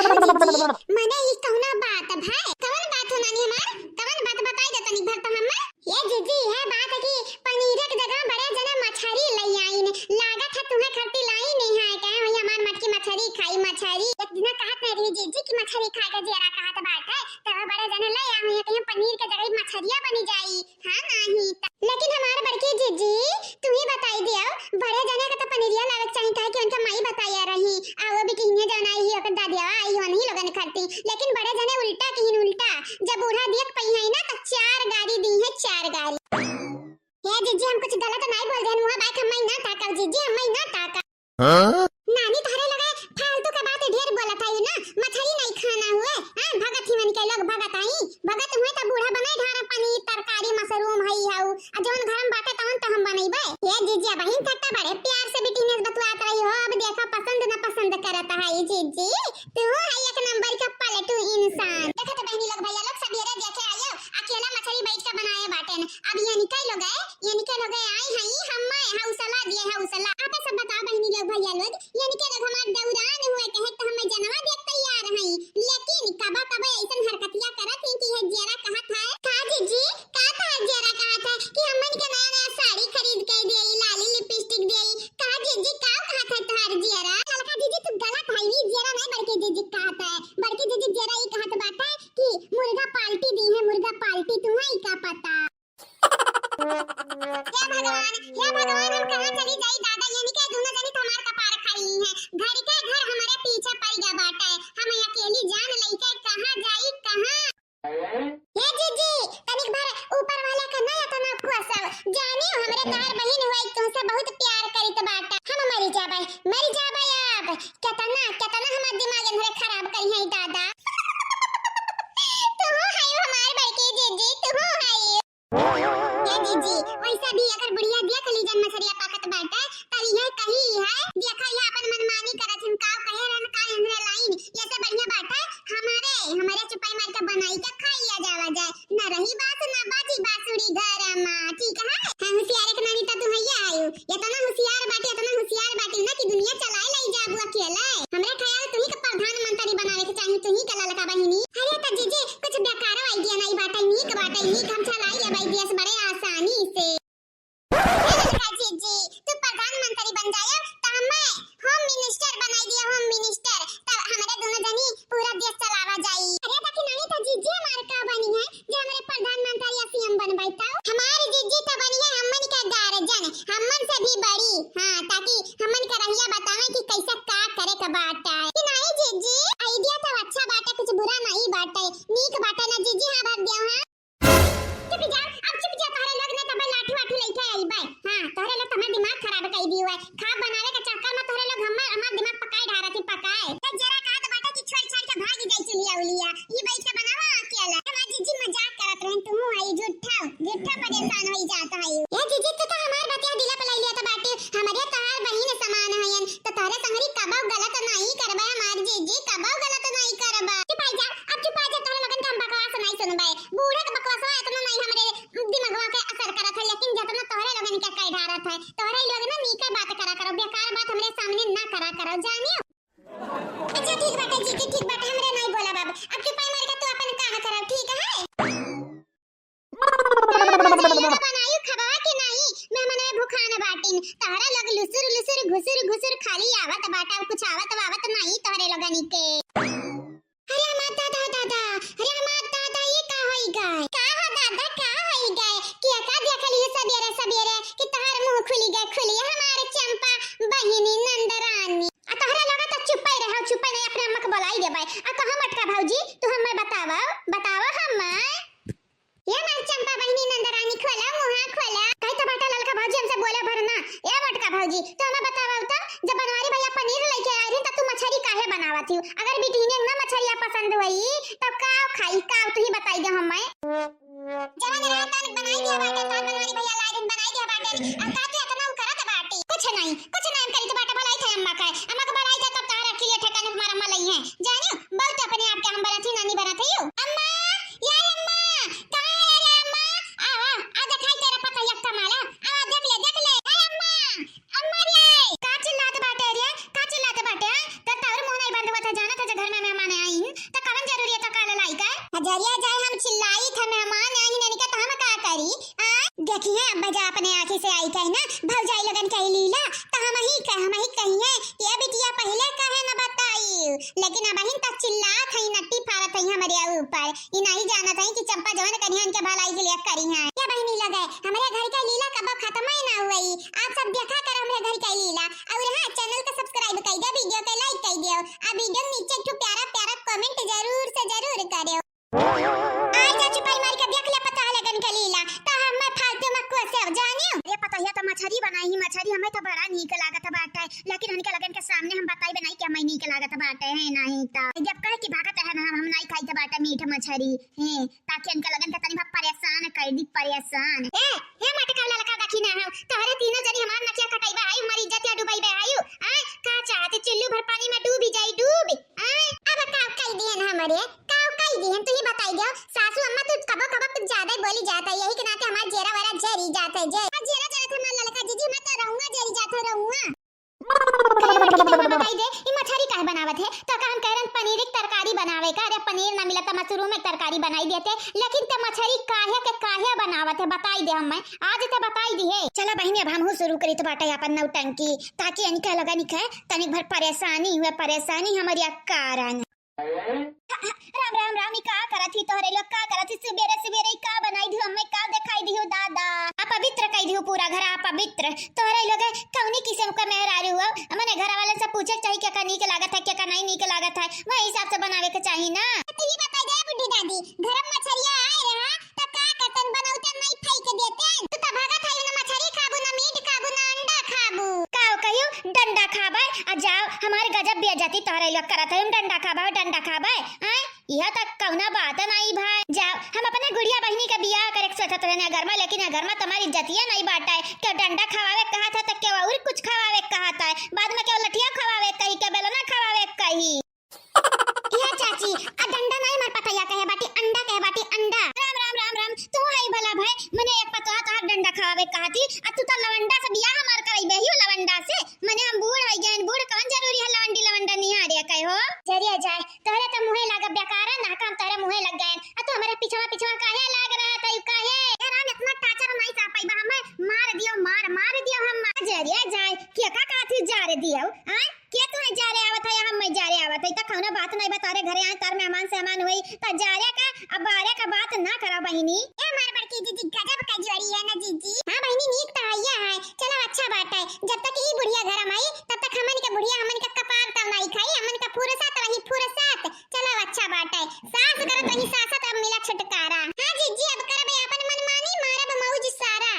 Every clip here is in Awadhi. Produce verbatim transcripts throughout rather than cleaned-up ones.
जीजी, मने ई कौना बात भाई? कवन बात हो नानी हमार? कवन बात बताई दे तनी भर तो हमें। ए जीजी, इहे बात है कि पनीर के जगह बड़े जने मछरी लइ आइन। लागत है तुहे खरती लाई नहीं है, कहे वही हमार मटकी मछरी खाई, मछरी। एक दिन कहत नहीं रही जीजी कि मछरी खाए के जियरा कहत बाटे, तो बड़े जने लइ आए हैं, कहीं पनीर के जगह मछरिया बनी जाई। हाँ, नाही त। लेकिन हमार बड़की जीजी, तू ही बताई दियो, बड़े जने के तो पनीरिया लावे के चाही, काहे कि उनका माई बताया रही। आ वो बिटिनिया जौन आई ही, ओकर दादिया आई हो, नहीं लोगन खरती। लेकिन बड़े जने उल्टा किहिन, उल्टा। जब बूढ़ा देख पई है ना, तो चार गारी दी है, चार गारी। हे जीजी, हम कुछ गलत नहीं बोल रहे, मुँह बात हम ना ताकब जीजी, हम ना ताकब। हाँ? नानी, तोहरे लगे फालतू के बात ढेर बोलत है ना, मछली नहीं खाना हुए। हाँ, भगत ही मन के लोग भगत आई, भगत हुए तो बूढ़ा बनाए ढारा पनीर, तरकारी, मशरूम है हऊ, आ जौन घर में बाटे तौन तो हम बनैबे। ये जीजी, अब हिन तक तो बड़े प्यार से बिटिनिया से बतुआत रही हो, अब देखा पसंद ना पसंद करत है ये जीजी। तू है एक नंबर का पलटू इंसान। देखा तो बहनी लोग, भैया लोग, सबेरे देखे आयो, अकेला मछली बैठ के बनाए बाटेन। अब ये निकल लोग है, ये निकल लोग है, आई है, हम्मे हौसला दिए, हौसला। आप सब बताओ बहनी लोग, भैया लोग, ये निकल लोग हमार दौरान हुए कहे तो हमें जनवा देख तैयार है, लेकिन कबा कबा ऐसन हरकतिया करत हैं कि ये जियरा कहत है। का जीजी, का तोहार जियरा कहत है कि हमन के नया नया साड़ी खरीद के देई, लाली लिपस्टिक देई? का जीजी, का कहत है तोहार जियरा? ललका जीजी, तू गलत है, ई जियरा नहीं बड़के जीजी कहत है। बड़के जीजी जियरा ई कहत बाटे कि मुर्गा पार्टी दी है, मुर्गा पार्टी, तुम्हें ई का पता? हे भगवान, हे भगवान, हम कहाँ चली जाई दादा, ये निके दोनों जनी तो हमार कपार खाई ली हैं। घर के घर हमारे पीछे पड़ गया बाटे, हम अकेली जान लइके कहाँ जाई, कहाँ? हे जीजी, तनिक भर ऊपर वाला का ना इतना कोसब। जानियो, हमरे तार बहिन हुई तुमसे बहुत प्यार करित बाटा। हम मरी जाबे, मरी जाबे अब। केतना, केतना हमार दिमाग इन्हरे खराब करी है दादा। तू हई हमार बड़की जीजी, तू हई। ए जीजी, वैसे भी अगर बुढ़िया देख ली जन मछरिया पाकत बाटे, त इहे कही है, देखा ये अपन मनमानी करत हिन, का कहे रहन, का इन्हरे लाइन, ये से बढ़िया बाटे, हमारे, हमारे चुपाई मार के बनाई के खाई लिया जावा जाए, ना रही बास ना बाजी बांसुरी घर मा, ठीक है? हाँ, होशियार एक नानी त तू हइया आयु, इतना होशियार बाटी, इतना होशियार बाटी ना कि दुनिया चलाए लाई जाबू अकेले। हमरे ख्याल तुही के प्रधानमंत्री बनावे के चाही, तुही के ललका बहिनी। अरे त जीजी, कुछ बेकारो idea नहीं बाटे, नीक बाटे, नीक हम चलाई लेबै देश बड़े आसानी से। ए ललका जीजी, तू प्रधानमंत्री बन जायो, त हमें home minister बनाई दिया, home minister। तब हमरे दोनों जनी पूरा देश चलावा जाई। अरे बाकी नानी त जीजी हमार का बनी है, जे हमरे प्रधानमंत्री या C M बनबै त? हमार जीजी त बनी है हमन के guardian, हमन से भी बड़ी। हाँ, ताकि हमन के रहिया बतावे कि कैसे का करे के बात है। कि नानी जीजी, idea त अच्छा बाटे, कुछ बुरा नहीं बाटे, नीक बाटे ना जीजी। हाँ, भर दियो, हाँ। चुप जा, अब चुप जा, तोहरे लोग ने तबे लाठी वाठी लेके आइबे। हाँ, तोहरे लोग तमार दिमाग खराब कई दियो है। खाब बनावे के चक्कर में तोहरे लोग हमार, हमार दिमाग पकाए ढारत ही, पकाए। त जरा कहत बाटे कि छोड़ छाड़ के भाग जाई चुलिया उलिया। ई बैठ के बनावा अकेला। हमार जीजी मजाक करत रहन, तू आई झूठा, झूठा परेशान होई जात है। ए जीजी, तू तो हमार बतिया दिला पे ले लिया त बाटे। हमरे तोहार बहिन समान हयन, त तोहरे संगरी कबो गलत नहीं करबे हमार जीजी, कबो गलत नहीं करबे। चुप आ जा, अब चुप आ जा, तोहरे लोगन के हम बकवास नहीं सुनबे। बूढ़े के बकवासवा इतना नहीं हमरे दिमगवा के असर करत है, लेकिन जतना तोहरे लोगन के कई ढारत है, तोहरे लोग ना नीके बात करा करो, बेकार बात हमरे सामने ना करा करो, जानियो। अच्छा ठीक बाटे जीजी, ठीक बाटे, हमरे नहीं बोला बाबू। अब चुपाई मार के तू अपन काम करो, ठीक है? बनायु खबवा के नाही, मेहमनवे भुखान बाटिन। तोहरा लोग लुसुर लुसुर घुसुर घुसुर खाली आवत बाटा, कुछ आवत वावत नाही तोहरे लोगनी के। अरे हमार दादा, दादा, अरे हमार दादा, ये का होई गए? का हो दादा, का होई गए? कि का देखल ये सबेरे सबेरे कि तोहर मुंह खुली गए, खुली हमार चंपा बहिनी नंद रानी। आ तोहरा लोग तो चुपे रहो, चुपे नहीं, अपने अम्मा के बुलाई देबे। आ कहो मोटका भौजी, तू हमें बतावा, बतावा हमें। ए हमार चंपा बहिनी नंदरानी, खोला मुहा खोला। कही तो बाटा ललका भौजी हमसे बोले भर ना। ए मोटका भौजी, तू हमें बतावा तो, जब बनवारी भैया पनीर लेके आए रहे तो तू मछरी काहे बनावत ही? अगर बिटिने ना मछरिया पसंद हुई तब का खाई, का तू ही बताई दे हमें। जवन रहा तन बनाई दिया बाटे, तोर बनवारी भैया लाए दिन बनाई दिया बाटे। अब का तू इतना उ करत बाटी? कुछ नहीं, कुछ नहीं करी तो बाटे, बुलाई थे अम्मा का। अम्मा को बुलाई थे तब तार अखिले ठिकाने मारा मलई है। जानियो, बहुत अपने आप के हम बनत ही नानी बनत ही। अम्मा, यार अम्मा, कहाँ है रे अम्मा? आ, आ, आ देखाई तेरा पता यक कमाला। आ, देख ले, देख ले। ए अम्मा, अम्मा रे। का चिल्लात बाटे रे? का चिल्लात बाटे? तो तोर मुंह नहीं बंद हुआ था, जाना था जो घर में मेहमान आए। जरिया जाए, हम चिल्लाई थे, मेहमान आइन इनका तो हम का करी? आ? देखिए, अम्मा जा अपने आँखी से आई कहे ना, भौजाई लोगन कही लीला, तो हम ही कह, हम ही कहिए, ये बिटिया पहिले काहे न बताई, लेकिन अबहिन तक चिल्लात हई, नट्टी फारत हई हमरे ऊपर। ई नहीं जानत हई कि चंपा जवन करिहन के भलाई के लिए करिहन। ये बहिनी लगे, हमरे घर के लीला कबो खत्म ही ना हुई। आप सब देखा करो हमरे घर के लीला। और हाँ, channel के subscribe कर दियो, video के like कर दियो, आ video के नीचे एक ठो प्यारा प्यारा comment जरूर से जरूर करो। आई चाची पाई मार के देख ले पता लगन के लीला, तो हम फालतू में कोसे जानियो। ये पता है तो मछरी बनाई ही, मछरी हमें तो बड़ा नीक लागत बाटे, लेकिन इनके लगन के सामने हम बताइबे नहीं कि हमें नीक लागत बाटे है नहीं तो। जब कहे कि भागत है ना, हम, हम नहीं खाइत बाटे मीठ मछरी, हैं, ताकि इनके लगन के तनी भा परेशान कर दी, परेशान। ए, हे मटका वाला लड़का देखी ना हो, तोहरे तीनों जनी हमार नकिया कटाइबा आई, हमारी इज्जत या डुबाइबे आई, आय, का चाहते चुल्लू भर पानी में डूबी जाई, डूब, आय, अब का कह दिहन हमरे, का कह दिहन, तू ही बताई दो, सासू अम्मा तू कबो कबो कुछ ज्यादा ही बोली जाता है, यही के नाते हमार जेरा वेरा जरी जाता है, जे, आ जेरा जरा थे हमार लड़का जीजी, मैं तो रहूंगा जरी जाता रहूंगा। काहे मटकी बहिनी बताई दे, ई मछरी काहे बनावत है? तो का हम कह रहन पनीर के तरकारी बनावे का? अरे पनीर ना मिलत त मशरूम के तरकारी बनाई देते, लेकिन ते मछरी काहे के काहे बनावत है बताई दे हमें, आज ते बताई दी है। चला बहिनी अब हमहू शुरू करी तो बाटे अपन नौटंकी, ताकि इनके लगा निके तनिक भर परेशानी हुए, परेशानी हमारी कारण। राम राम राम, ई का करत ही तोहरे लोग, का करत ही सुबेरे सुबेरे, ई का बनाई दियो हमें, का देखाई दियो दादा? अपवित्र कई दियो पूरा घर, अपवित्र। तोहरे लोग कौनी किस्म का मेहरारू हो? मने घर वाले से पूछे के चाही, क्या का नीक लागत है, क्या का नहीं नीक लागत है, वही हिसाब से बनावे के चाही ना। तू ही बता दे बुढ़ी दादी, घर में मछरिया आए रहा, त का करतन, बनौते नहीं फेंक देते। तू त भागत है, ना मछरी खाबू, ना मीट खाबू, ना अंडा खाबू। का कहियो डंडा खाबे, आ जाओ, हमारे गजब बेइज्जती तोहरे लोग करत है, डंडा खाबे, डंडा खाबे, हैं? यह तक कौना बात नहीं भाई। जाओ, हम अपने गुड़िया बहिनी के बियाह करे के सोचत रहने अगर में, लेकिन अगर में तुम्हारी इज्जतिया नहीं बाटे। क्यों डंडा खवावे कहा था, तो क्यों और कुछ खवावे कहा था, बाद में क्यों लठिया खवावे कही, क्यों बेलना खवावे कही। यह चाची, आ डंडा नहीं मार पता या कहे बाटी, अंडा कहे बाटी, अंडा। राम राम राम राम, तू है भला भाई, मने एक पतवा तोहार डंडा खवावे कहा थी, आ तू तो लवंडा से बियाह हमार करइबे ही लवंडा से। मने हम बूढ़ है गए, बूढ़ कौन जरूरी है लवंडी लवंडा निहारे कहे हो। जरिया जाए, तोहरे तो मुँहे लग बेकारा ना काम, तोहरे मुँहे लग गए। आ तू हमारे पिछवा पिछवा काहे लाग रहा था, यू काहे? ए राम, इतना टाचर नहीं सह पाइबा, हमें मार दियो, मार, मार दियो हम। जरिया जाए, के का कहा थी जा रे दियो, आय? के तू है जा रे आवत है, हम मैं जा रे आवत है, त कौनो बात नहीं बता रे, घरे आए तार मेहमान सहमान हुई, त जा रे का, अब बारे का बात ना करा बहिनी। ए हमार बड़की जीजी, गजब का जोड़ी है ना जीजी? हाँ बहिनी, नीक तो है, है। चलो अच्छा बात है, जब तक ई बुढ़िया घर में आई, तब तक हमन के बुढ़िया हमन के कपार तब नहीं खाई, हमन का फुरसत रही फुरसत। चलो अच्छा बात है, सास करत रही सासत, अब मिला छुटकारा। हाँ जीजी, अब करब अपन मनमानी, मारब मौज सारा।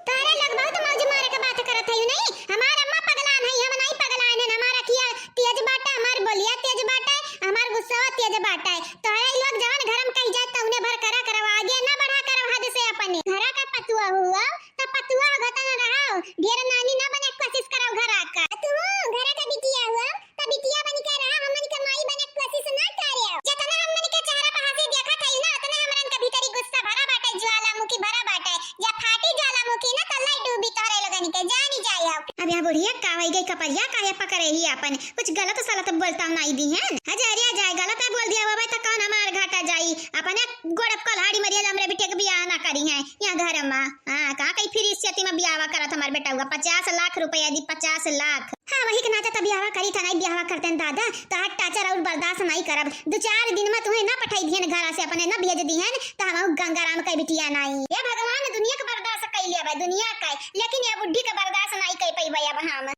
तोहरे लोग बहुत मौज मारे के बात करत है, नहीं? हमार अम्मा पगलान है, हम नहीं पगलान है, हमार अखिया तेज बाटे, हमार बोलिया तेज बाटे, हमार गुस्सा तेज बाटे। तोहरे लोग जवन घर में कही जाए, तौने भर करा करब, आगे ना बढ़ा करब हद से अपने। घरा का पतुआ हुआ, त पतुआ घटन रहो, ढेर नानी ना बने कोशिश करो घरा का। तू घरा का बिटिया हुआ, त बिटिया बन के रहा, हमन के माई बने कोशिश ना करे। जितना हमन के चेहरा पे हंसी देखत है ना, उतने हमरन के भीतरी गुस्सा भरा बाटे, ज्वालामुखी भरा बाटे। या फाटी ज्वालामुखी ना, त लाई डूबी तोहरे लोगन के, जानी जाई हो। अब यहाँ बुढ़िया का होई गई, कपरिया काहे पकड़े ही अपन? कुछ गलत सलत बोलता नहीं दी है। हजारिया जाए, गलत है बोल दिया बाबा, त कौन हमार घाटा जाई? अपने गोड़ पे कुल्हाड़ी मरिया, हमरे बिटिया के बियाह ना करी है यहाँ घर में। हाँ, का कही फिर इस चेती में बियाह करत हमार बेटा हुआ, पचास लाख रुपया दी, पचास लाख। हाँ, वही के नाते त बियाहवा करी था, नहीं बियाहवा करते हैं दादा, तो हर टाचर और बर्दाश्त नहीं करब। दो चार दिन में तुम्हें ना पठाई दिहन घरा से, अपने ना भेज दिहन, तो हम गंगाराम के बिटिया नहीं। ये भगवान दुनिया के बर्दाश्त कर लिया भाई, दुनिया का, लेकिन ये बुढ़ी के बर्दाश्त नहीं कर पाई भाई अब हम।